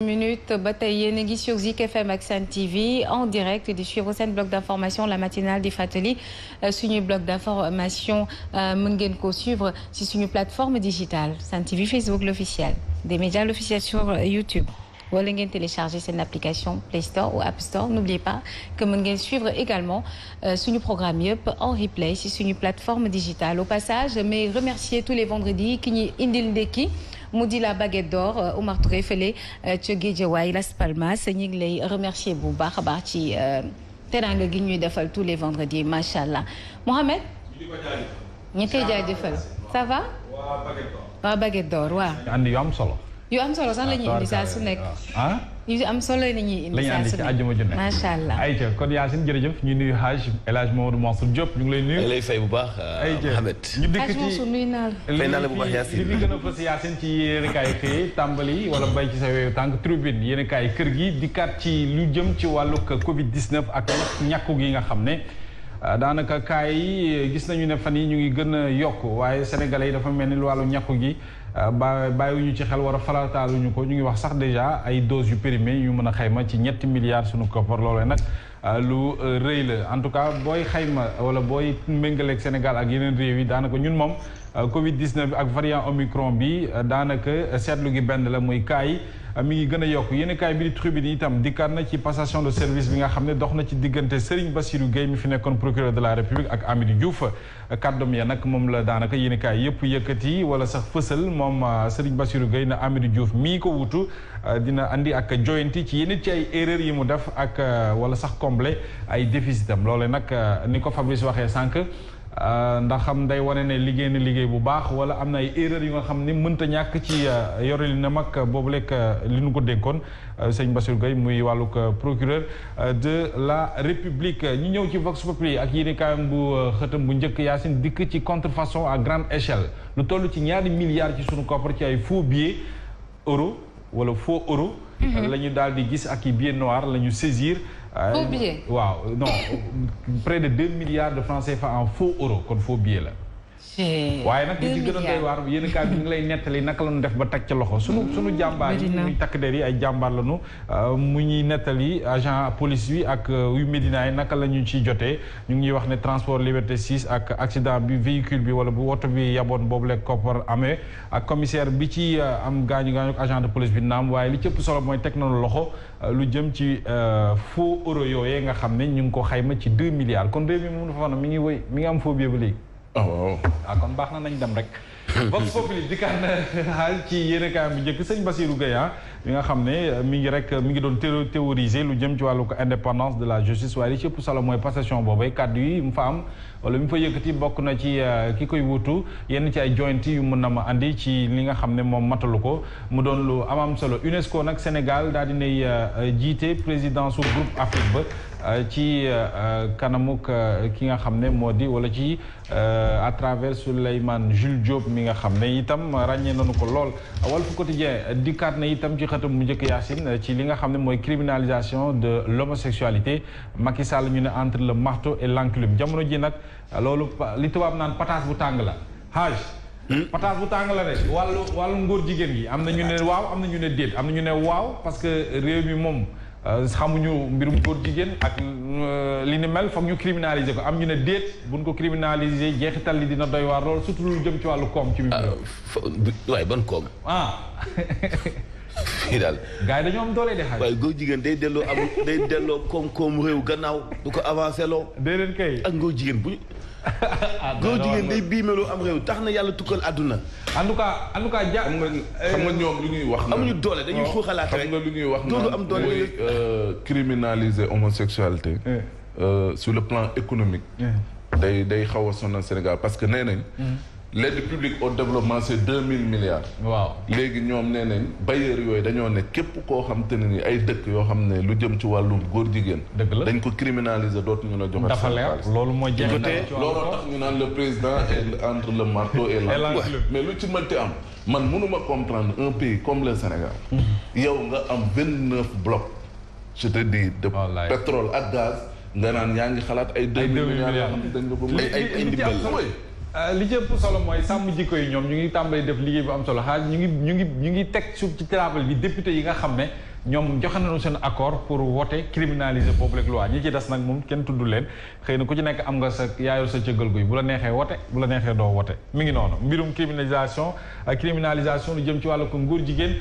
minutes ba tey yéen a ngi sur Zik FM ak Sen TV en direct di suivre seen bloc d'information la matinale di fàttali suñu bloc d'information mën ngeen ko suivre si suñu plateforme digitale Sen TV Facebook l'officiel des médias l'officiel sur YouTube wala ngeen télécharger seen application Play Store ou App Store n'oubliez pas que mën ngeen suivre également suñu programme yëpp en replay si suñu plateforme digitale au passage mais remercier tous les vendredis ki ñuy indil ndekki mu di la baguette d'or Oumar Touré fële ca Guédiawaye Las Palmas ñu ngi lay remercier bu baax a baax ci teraanga gi ñuy defal tous les vendredis macha allah Mohamed. ñu koy jaajëfal ça va. waa baguette d'or waaw. andi yu am solo. yu am solo sax la ñuy indi saa su nekk. yu am solo la ñuy indi saa su nekk macha allah. ayca kon Yacine jërëjëf ñu nuyu El Hadj Mamadou Mansour Diop ñu ngi lay nuyu. lay fay bu baax. Mohamed ñu dikk ci Mansour nuyu naa la. fay naa la bu baax Yacine li fi gën a fës Yacine ci yéenekaay xëy tàmbali wala bay ci sa weewu tànk tribune yéenekaay kër gi dikkaat ci lu jëm ci wàllug Covid 19 ak ñàkku gi nga xam ne. daanaka kaay yi gis nañu ne fan yi ñu ngi gën a yokk waaye sénégalais yi dafa mel ni lu wàllu ñàkku gi bàyyiwuñu ci xel war a farataaluñu ko ñu ngi wax sax déjà ay doses yu périmé yu mën a xayma ci 7 milliards sunu koppar loolee nag lu rëy la en tout cas booy xayma wala booy méngaleeg Sénégal ak yeneen réew yi daanaka ñun moom Covid 19 bi ak variant Omicron bi daanaka seetlu gi benn la muy cas yi mi ngi gën a yokk yéen kaay bi di tribune itam dikkaat na ci passation de service bi nga xam ne dox na ci diggante Serigne Bassirou Gueye mi fi nekkoon procureur de la République ak Amidou Diouf kàddoom ya nag moom la daanaka yéen kaay yëpp yëkkati wala sax fësal moom Serigne Bassirou Gueye na Amidou Diouf mii ko wutu dina andi ak joyanti ci yenn ci ay erreurs yi mu def ak wala sax combler ay déficitam loole nag ni ko Fabrice waxee sànq. ndax xam day wane ne liggéey na liggéey bu baax wala am na ay erreurs yu nga xam ne mënta ñàkk ci yore li na mag boobu lekk li nu ko dénkoon sëñ Bassirou Gueye muy wàllug procureur de la République ñu ñëw ci Vox Populi ak yéen kaayam bu xëtam bu njëkk Yacine dikk ci contrefaçon à grande échelle lu toll ci ñaari milliards ci sunu koppar ci ay faux billets euro wala faux euro la ñu daal di gis ak i billets noirs la ñu saisir faux billet waaw non près de 2 milliards de francs CFA en faux euros kon faux billet la. waaye nag li ci gën a doy waar yéen kaay bi ngi lay nettali naka la ñu def ba teg ca loxo sunu jàmbaar yi muy takk der yi ay jàmbaar lañu mu ñuy nettali agent police bi ak yu Médina yi naka la ñu ciy jotee ñu ngi wax ne transport liberté 6 ak accident bi véhicule bi wala bu woto bi yaboon boobu la koppar amee ak commissaire bi ci am gaañu ak agent de police bi naam waaye li cëpp solo mooy teg nañu loxo lu jëm ci faux euro yooyee nga xam ne ñu ngi ko xayma ci 2 milliards kon réew mi mënu fa mi ngi woy mi ngi am faux billet ba léegi. waaw kon baax na nañ dem rek. Vox Populi dikkaat na xaal ci yéen kaay bu njëkk sëñ Bassirou Gueye mi nga xam ne mi ngi doon théoriser lu jëm ci wàllu ko indépendance de la justice waaye li ci ëpp solo mooy passation boobu kàddu yi mu fa am wala mu fa yëkkati bokk na ci ki koy wutu yenn ci ay jointi yu mën na ma andi ci li nga xam ne moom matalu ko mu doon lu am solo UNESCO nag Sénégal daal dinay jiite président su groupe Afrique ba ci kanamuk ki nga xam ne moo di wala ci à travers Souleymane Jules Diop mi nga xam ne itam ràññee nañu ko lool Walf Quotidien dikkaat na itam ci xëtam mu njëkk Yacine ci li nga xam ne mooy criminalisation de l'homosexualité Macky Sall ñu ne entre le marteau et l'enclume jamono ji nag loolu li tubaab naan pataas bu tàng la pataas bu tàng la rek wàllu ngóor jigéen gi am na ñu ne waaw am na ñu ne déet am na ñu ne waaw parce que réew mi moom xamuñu mbirum góor jigéen ak li ni mel foog ñu criminaliser ko am ñu ne déet buñ ko criminaliser jeexital li dina doy waar lool surtout lu jëm ci wàllu koom ci biir. waaye ban koom. fii daal. gars yi dañoo am doole de xaalis. waaye góor jigéen day delloo koom-koom réew gannaaw du ko avancé loo. déedéet kay. ak góor jigéen bu ñu. góor jigéen day biimeloo am réew tax na yàlla tukkal àdduna. en tout cas xam nga ñoom lu ñuy wax. amuñu doole dañuy xalaat rek. xam nga lu ñuy wax loolu am doole mooy criminaliser homosexualité. sur le plan économique. day xaw a sonal Sénégal parce que nee nañ. l'aide publique au développement c'est 2000 milliards. waaw léegi ñoom nee nañ bailleurs yooyu dañoo ne képp koo xam te ne ni ay dëkk yoo xam ne lu jëm ci wàllum góor jigéen. dëgg la dañ ko criminaliser dootuñu la joxe. dafa leer loolu mooy looloo tax ñu naan le président est entre le marteau et l'enclume. mais lu ci mënti am man mënuma comprendre un pays comme le Sénégal. yow nga am 29 blocs. je te dis de pétrole ak gaz. nga naan yaa ngi xalaat ay 2 milliards yoo xam ne dañ la ko may ay ndimbal. li ci ëpp solo mooy sàmm jikko yi ñoom ñu ngi tàmbali def liggéey bu am solo xaaj ñu ngi teg suuf ci table bi député yi nga xam ne ñoom joxe nañu seen accord pour voter criminaliser boobu rek loi ñi ci des nag moom kenn tudd leen xëy na ku ci nekk am nga sa yaayoo sa cëggal guy bu la neexee wote bu la neexee doo wote mi ngi noonu mbirum criminalisation lu jëm ci wàllu ko nguur jigéen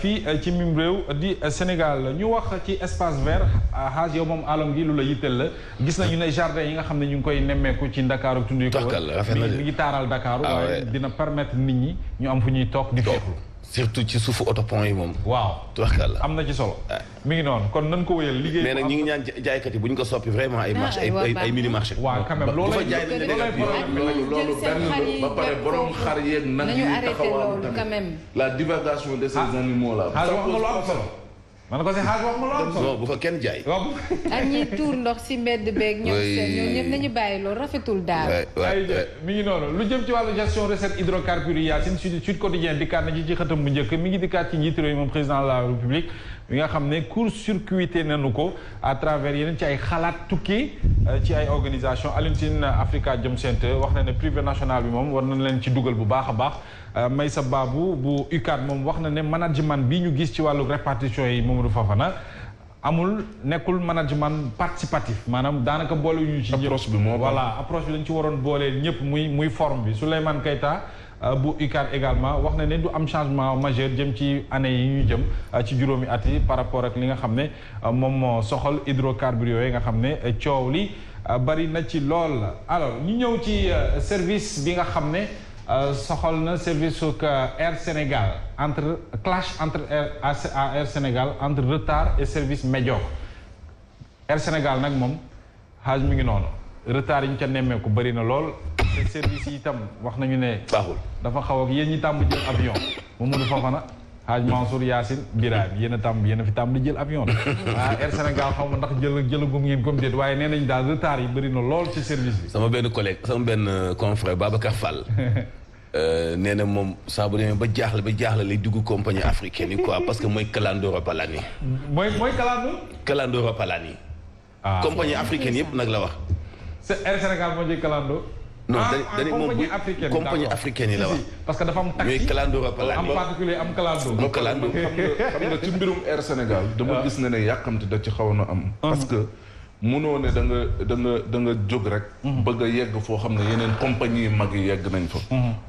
fii ci mim réew di Sénégal ñu wax ci espace vert xaaj yow moom alam gi lu la yitteel la gis nañu ne jardin yi nga xam ne ñu ngi koy nemmeeku ci Ndakaaru tund yi ko mi ngi taaral Dakar waaye dina permettre nit ñi ñu am fu ñuy toog di féexlu surtout ci suufu autopont yi moom. waaw tubarkalla am na ci solo. mi ngi noonu kon nañ ko wéyal liggéey. mais nag ñi ngi ñaan jaaykat yi bu ñu ko soppi vraiment ay marché ay mini marché. waaw quand même loolu benn ba pare borom xar yeeg nag yi taxawaalu tamit la divagation de ces animaux là. man ko si xaaj wax ma lool non bu fa kenn jaay. ak ñi tuur ndox si mbedd beeg ñoom seen ñoom ñëpp nañu bàyyi loolu rafetul daal. mi ngi noonu lu jëm ci wàllu gestion recette hydrocarbures yi Yacine Sud Quotidien dikkaat na ci xëtam bu njëkk mi ngi dikkaat ci njiitu réew moom président de la République bi nga xam ne court-circuité nañu ko à travers yeneen ci ay xalaat tukkee ci ay organisation Alioune Tine Africa Jom Center wax na ne privé national bi moom war nañ leen ci dugal bu baax a baax Maysa Babou bu UCAD moom wax na ne management bi ñu gis ci wàllu répartition yi Mamadou Fafana nekkul management participatif maanaam daanaka boole ñu ci approche bi moo approche bi dañ ci waroon booleel ñëpp muy forme bi Souleymane Keita bu UCAD également wax na ne du am changement majeur jëm ci année yi ñu jëm ci juróomi at yi par rapport ak li nga xam ne moom moo soxal hydrocarbures yooyu nga xam ne coow li bari na ci lool alors ñu ñëw ci service bi nga xam ne soxal na service Air Sénégal clash entre Air Sénégal entre retard et service médiocre Air Sénégal nag moom xaaj mi ngi noonu retard yi ñu ca nemmeeku bëri na lool te service yi itam wax nañu ne baaxul dafa xaw ak yéen ñi tàmm jël avion Mamadou Fofana Hadj Mansour Yacine Birame yéen a fi tàmm di jël avion Air Sénégal xaw ma ndax jëlagum ngeen comme déet waaye nee nañ daal retard yi bëri na lool ci service bi. sama benn confrère Babacar Fall nee na moom saa bu demee ba jaaxle lay dugg compagnie africaine yi quoi parce que mooy Kalando Ropalani. mooy Kalando. Kalando Ropalani. compagnie africaine yëpp nag la wax. Air Sénégal moo jël Kalando. non dañu moom compagnie africaine yi la wax. parce que dafa am taxi ñooy Kalando Ropalani am particulier am Kalando. am Kalando xam nga ci mbirum Air Sénégal. dama gis ne yàkkamti da ci xawoon a am. parce que munoo ne da nga jóg rek. bëgg a yegg foo xam ne yeneen compagnie yu mag yi yegg nañ fa.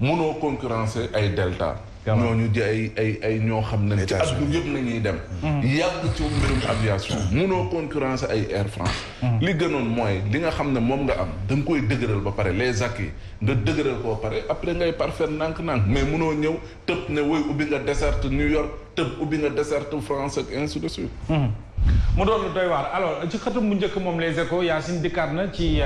munoo concurrencer ay Delta. ñooñu di ay ñoo xam ne ci àdduna yëpp nañuy dem. yàgg ci mbirum aviation. munoo concurrencer ay Air France. li gënoon mooy li nga xam ne moom nga am da nga koy dëgëral ba pare les acquis nga dëgëral ko ba pare après ngay parfaire nànk-nànk mais munoo ñëw tëb ne woy ubbi nga desserte New York tëb ubbi nga desserte France ak ainsi de suite. mu doon lu doy waar alors ci xëtam bu njëkk moom les échos Yacine dikkaat na ci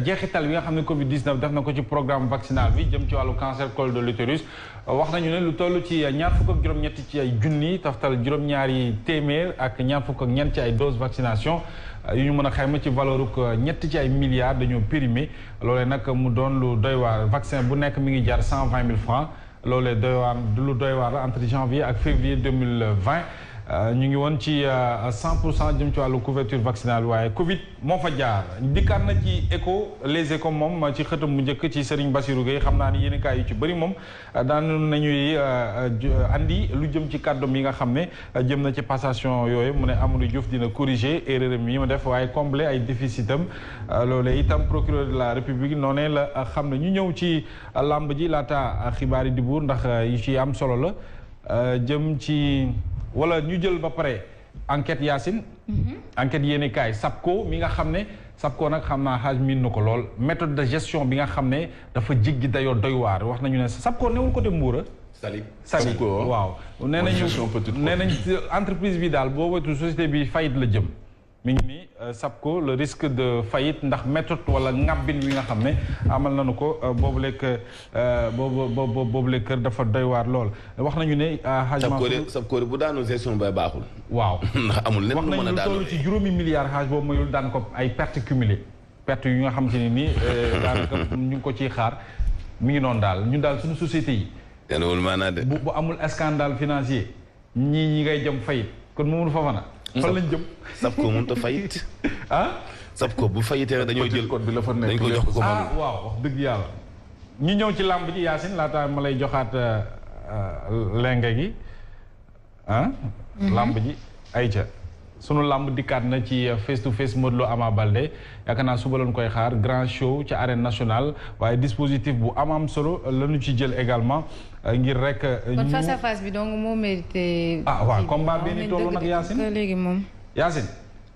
jeexital bi nga xam ne Covid 19 def na ko ci programme vaccinal bi jëm ci wàllu cancer col de l'utérus wax nañu ne lu toll ci ñaar fukk ak juróom-ñetti ci ay junni taftal juróom-ñaari téeméer ak ñaar fukk ak ñeent ci ay dose vaccination yu ñu mën a xayma ci valeur ak ñett ci ay milliards dañoo périmé loolee nag mu doon lu doy waar vaccin bu nekk mi ngi jar 120 000 francs loolee doy waar lu doy waar la entre janvier ak février 2020 ñu ngi woon ci 100% jëm ci wàllu couverture vaccinale waaye Covid moo fa jaar dikkaat na ci écho les échos moom ci xëtam mu njëkk ci Serigne Bassirou Gueye xam naa ni yéen kaay yu ci bëri moom daan nañuy andi lu jëm ci kàddoom yi nga xam ne jëm na ci passation yooyu mu ne Amadou Diouf dina corriger erreur yi mu def waaye combler ay déficitam loolee itam procureur de la République noonee la xam ne ñu ñëw ci làmb ji laata xibaar yi di buur ndax yu ci am solo la jëm ci. wala ñu jël ba pare enquête Yacine. enquête yéene kaay SAPCO mi nga xam ne SAPCO nag xam naa xaaj miin na ko lool méthode de gestion bi nga xam ne dafa jiggi dayoo doy waar wax nañu ne SAPCO newul côté Mboura. Saly waaw. nee nañ entreprise bi daal boo wetu société bi faillite la jëm. mi ngi nii SAPCO le risque de faillite ndax méthode wala ŋàbbin wi nga xam ne amal nañu ko boobu lekk kër dafa doy waar lool wax nañu ne. SAPCO bu daanu gestion ba baaxul. waaw ndax amul lenn lu mën a daanu wax nañu lu toll ci juróomi milliards xaaj boobu mayul daan ko ay pertes cumulées pertes yu nga xam te ne nii daanaka ñu ngi ko ciy xaar mi ngi noonu daal ñun daal suñu société yi. teewul maanaa de. bu amul scandale financier ñi ngay jëm faillite kon Mamadou Fofana. fan lañ jëm. SAPCO mënut a fayit. SAPCO bu fayitee dañoo jël code bi la fa nekk dañ ko jox ko waaw wax dëgg yàlla. ñu ñëw ci làmb ji Yacine laata ma lay joxaat lenge gi làmb ji ayca sunu làmb dikkaat na ci face to face Modou Lo Ama Baldé yaakaar naa suba lañ koy xaar grand show ci arène nationale waaye dispositif bu am solo lañu ci jël également ngir rek. kon face à face bi donc moo mérité. waaw combat benn toll nag Yacine léegi moom. Yacine.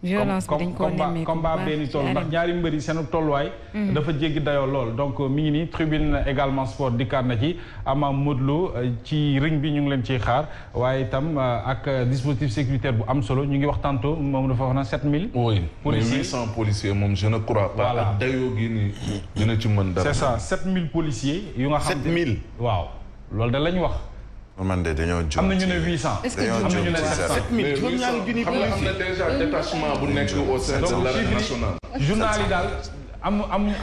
violence bi dañ ko nemmeeku combat benn toll ndax ñaari mbëri seen tolluwaay. dafa jéggi dayoo lool donc mi ngi nii tribune également sport dikkaat na ci Ama Modou Lo ci ring bi ñu ngi leen ciy xaar waaye itam ak dispositif sécuritaire bu am solo ñu ngi wax tantôt moom dafa wax na 7000. oui policiers mais 800 policiers moom je ne crois pas. voilà ak dayoo gi nii dina ci mën dara. c'est ça 7000 policiers yu nga xam. 7000 waaw loolu da lañ wax. man de dañoo jóg am na ñu ne 800. est-ce que dañoo am na ñu ne 7000 juróom-ñaari junni xam nga am na déjà détachement bu nekk au sein de l'arène nationale. journal yi daal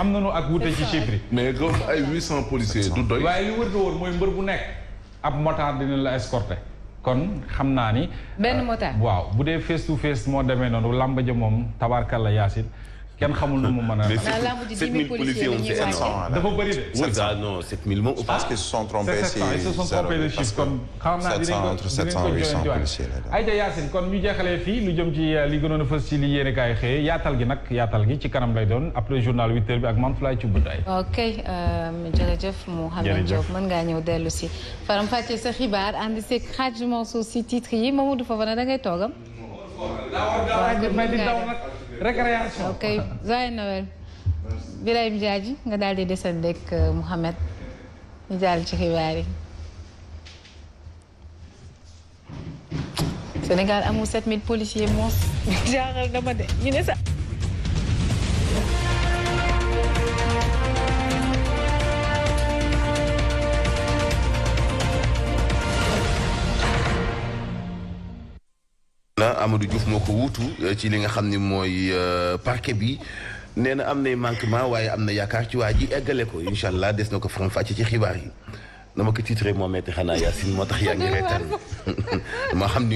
am nañu ak wute ci chiffre yi. mais gëm ay 800 policiers du doy. waaye li wër nga woon mooy mbër bu nekk ab motard dina la escorter kon xam naa ni. benn motard waaw bu dee face to face moo demee noonu làmb ja moom tabaarkalla Yacine kenn xamul nu mu mën a. 7000 policiers moom c'est énorme. dafa bëri de. oui ça non 7000 moom. je pense qu'ils se sont trompés si ils se sont trompés de chiffre kon xam naa dinañ ko entre 700 et 800 policiers la. ayca Yacine kon ñu jeexalee fii lu jëm ci li gënoon a fës ci li yéene kaay xëyee yaatal gi ci kanam lay doon après journal 8h bi ak Mantoulaye ci Boudaye. ok jërëjëf Mouhamed Diop mën ngaa ñëw dellu si faram fàccee sa xibaar ànd seeg Hadj Mansour si titre yi Mamadou Fofana da ngay toogam. récréation. ok joyeux Noël. Birahim Diadji nga daal di desal rek Mouhamed ñu jàll ci xibaar yi. Sénégal amul 7000 policiers moos jaaxal na ma de ñu ne sax. Amadou Diouf moo ko wuutu ci li nga xam ni mooy parquet bi nee na am nay manquement waaye am na yaakaar ci waa ji eggale ko incha allah des na ko faram fàcce ci xibaar yi na ma ko titré moo metti xanaa Yacine moo tax yaa ngi reetaan maa xam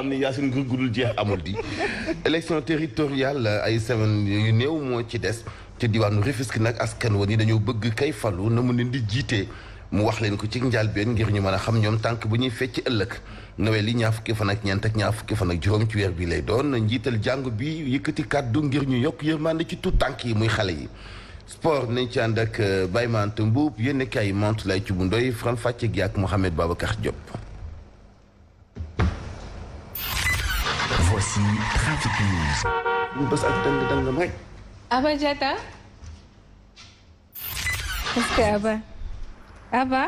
ni Yacine gudul jeex amul di élection territoriale ay semaine yu néew moo ci des ci diwaanu Rufisque nag askan wa ni dañoo bëgg kay falu na mu leen di jiitee mu wax leen ko ci njàlbeen ngir ñu mën a xam ñoom tànk bu ñuy fecc ëllëg Noël yi ñaar fukki fan ak ñeent ak ñaar fukki fan ak juróom ci weer bi lay doon njiital jàngu bi yëkkati kàddu ngir ñu yokk yërmande ci tout tànk yi muy xale yi sport nañ ci ànd ak Baye Mante Mbuub yéen kay Mantoulaye ci bu ndoy faram fàcce gi ak Mohamed Babacar Diop. Voici Trafic News. ñu bës ak dëng rek. Aba Diatta est-ce que Aba